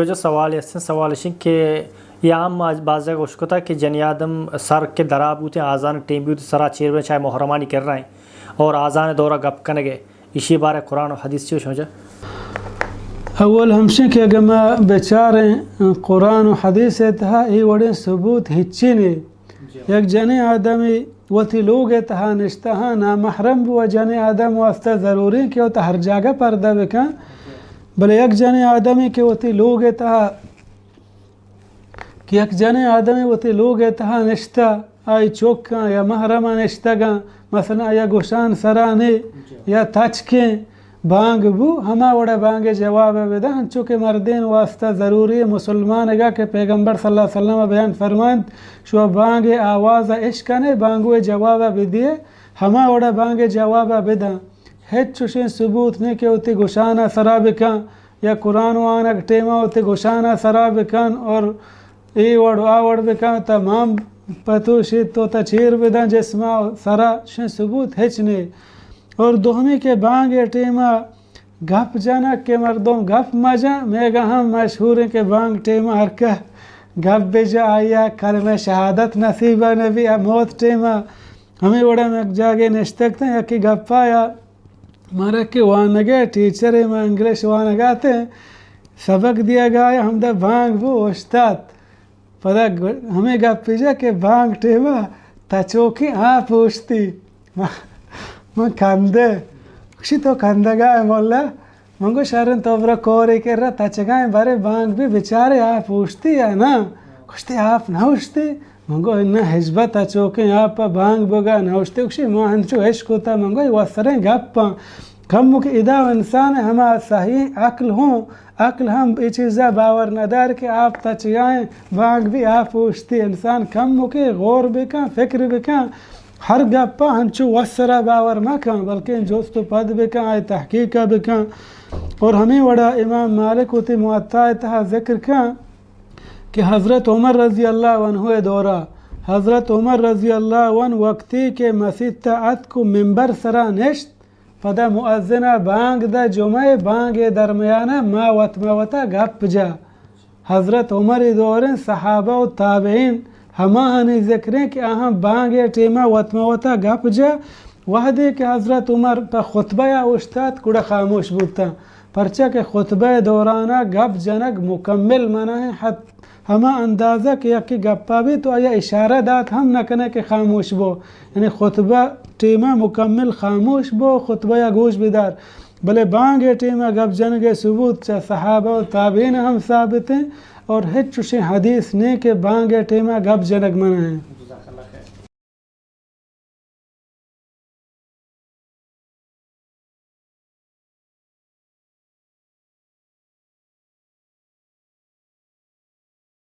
جو سوال است، سوال اش انت کہ یا ہم باز جگہ اشکتا کہ جنی آدم سر کہ درا بوتیں، آزان ٹیم بوت سرا چیر بیں، چاہے محرمانی کر رہے ہیں اور آزان دورا گپ کنگے، ایشی بارے قرآن و حدیث چی شوجا؟ اول ہمشیں کہ اگر ما بچاریں قرآن و حدیث تہا اے وڑیں ثبوت ہچی نے۔ یک جنیں آدمی وتی لوگ تہا نشتہ ہاں، نامحرم بو، جنیں آدم واسطہ ضروری کہ وتا ہر جاگہ پردہ بکن۔ بلے یک جنیں آدمی کہ وتی لوگ تہا کہ یک جنیں آدمے وتی لوگ ءِ تہا نشتہ، آئی چکاں یا محرماں نشتگاں، مثلاً آیا گوشان سرا نے یا تچکیں بانگ بو، ہما وڑا بانگ ءِ جواب ءَ بداں، انچو کہ مردین واسطہ ضروری مسلمانگا کہ پیغمبر صلی اللہ علیہ وسلم بیان فرمانت، شو بانگ ءِ آواز ءَ اشکنے، بانگو ءِ جواب ءَ بدیے، ہما وڑا بانگ ءِ جواب ءَ بداں۔ ہچ چوشیں ثبوت نے کہ وتی گوشان ءَ سرا بکن یا قرآن وانگ ٹیما وتی گوشان ءَ سرا بکن اور اے وڑ آ وڑ بکن، تمام پتوشیت تو تا چیر بدن جسما سرا، شن ثبوت ہچ نے۔ اور دومی کہ بانگ ٹیما گپ جنگ کہ مردم گپ مجن، میگا ہم مشہور ہیں کہ بانگ ٹیما ہر کہ گپ بجا آیا کلمہ شہادت نصیبہ نبی، موت ٹیما ہمیں وڑا یک جاگے نشتگتن، یکی گپا یا مارا کہ وانگ ءِ ٹیچر ءَ، ما انگلش وانگ ءَ اتیں، سبق دیگ ءَ آیا، ہمدا بانگ بو اوشتات۔ پدا گ-، ہمے گپ جا کہ بانگ ٹیما تچوکیں آپ اوشتی۔ من کندے۔ گوشی تو کندگا ئے مولا؟ من گو شرن تو برا کورے کرا تچگائیں، بارے بانگ بی بچارے آپ اوشتی یا نا؟ گوشتی آپ نہ اوشتی۔ من گو اناں ہچبر تچوکیں آپ ءَ بانگ بوگا نہ اوشتی۔ گوشی ما انچو اش کتا۔ من گو اے وسریں گپاں۔ کمو کہ ادا انسان ہما صحیح عقل ہوں، عقل ہم اے چیزا باور ندار کہ آپ تچگائیں، بانگ بی آپ اوشتی۔ انسان کمو کہ غور بکن، فکر بکن، ہر گپا ہنچو وسرا باور مکن، بلکہ جست و پد بکن، آئی تحقیق بکن۔ اور ہمیں وڑا امام مالک وتی موطا تہا ذکر کن کہ حضرت عمر رضی اللہ عنہ ءِ دورا، حضرت عمر رضی اللہ عنہ وقتی کہ مسیت ءَ اتک و منبر سرا نشت، پدا مؤذن ءَ بانگ دا، جمعہ ءِ بانگ ءِ درمیان ءَ ما وت ما وتا گپ جا۔ حضرت عمر ءِ دوریں صحابہ و تابعین ہماہانی ذکریں کہ آہاں بانگ ءِ ٹیما وت ما وتا گپ جا۔ وہدے کہ حضرت عمر پہ خطبہ ءَ اوشتات، گڑا خاموش بوتاں۔ پرچا کہ خطبہ ءِ دورانا گپ جنگ مکمل منع ایں، حت-، ہما اندازہ کہ یکے گپا بی تو آیا اشارہ دات ہم نہ کنے کہ خاموش بو، یعنی خطبہ ٹیما مکمل خاموش بو، خطبہ ءَ گوش بدار۔ بلے بانگ ءِ ٹیما گپ جنگ ءِ ثبوت چہ صحابہ و تابعین ہم ثابت ایں اور ہچ چوشیں حدیث نے کہ بانگ ءِ ٹیما گپ جنگ منع ایں۔